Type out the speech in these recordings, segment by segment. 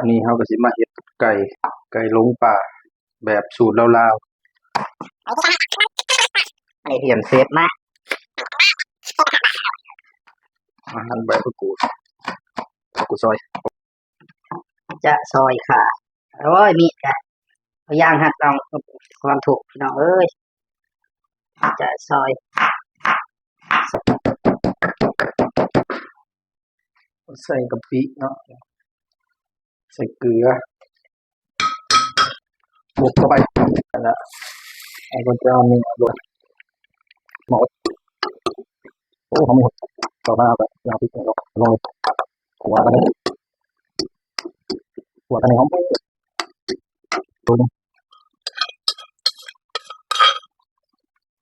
ອັນນີ້ເຮົາກໍຊິມາເຮັດໄກ່ ໄກ່ຫຼົງປ່າແບບສູດລາວໆ. ອັນນີ້ຮຽນເຊຟມາ ອາຫານໃບຜັກກູດ ຜັກກູດຊອຍ ຈະຊອຍຂ່າ. ໂອ້ຍ ມີດກະເອົາຢ່າງຮັດເອົາຄວາມທຸກ ພີ່ນ້ອງເອີຍ. ຈະຊອຍ ໃສ່ກະປິເນາະ ໃສ່ເກືອ ບົດເຂົ້າໄປ ນັ້ນລະ ເອົາກະຈານນີ້ລົງໝໍ້. ໂອ້ ເຮົາມີຕໍ່ໜ້າແລ້ວ ຢ່າງທີ່ເຫັນເນາະ ລອງຂົ້ວກັນ ຂົ້ວກັນໃຫ້ຫອມ ໂ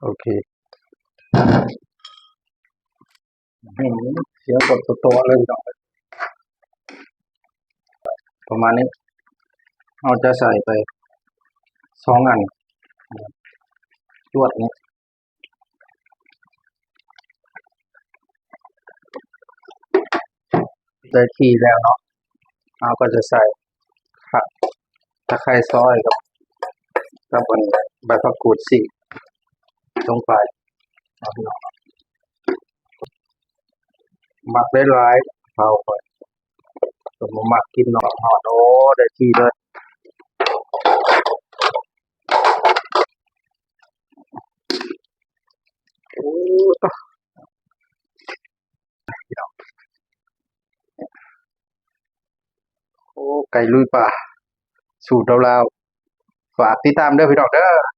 ອເຄ. ອືມ ສຽງກົດຕົວໆເລີຍພີ່ນ້ອງ ປະມານນີ້ ເຮົາຈະໃສ່ໄປສອງອັນ ຈວດນີ້ ໄດ້ທີ່ແລ້ວເນາະ ເຮົາກໍຈະໃສ່ ຂະ ຕະໄຄຮ້ຊອຍກັບ ກັບອັນໃບຜັກກູດສີກລົງໄປເນາະ ພີ່ນ້ອງເນາະ. ມັກໄດ້ຫຼາຍ ເຜົາຂ້ອຍ ເພິ່ນບໍ່ມັກກິນເນາະ ເຮົາ ໂອ້ ໄດ້ທີ່ເລີຍ ໂອ້ ຕາ ໂອ້ ໄກ່ລຸຍປ່າ ສູດລາວໆ ຝາກຕິດຕາມເດີພີ່ນ້ອງເດີ.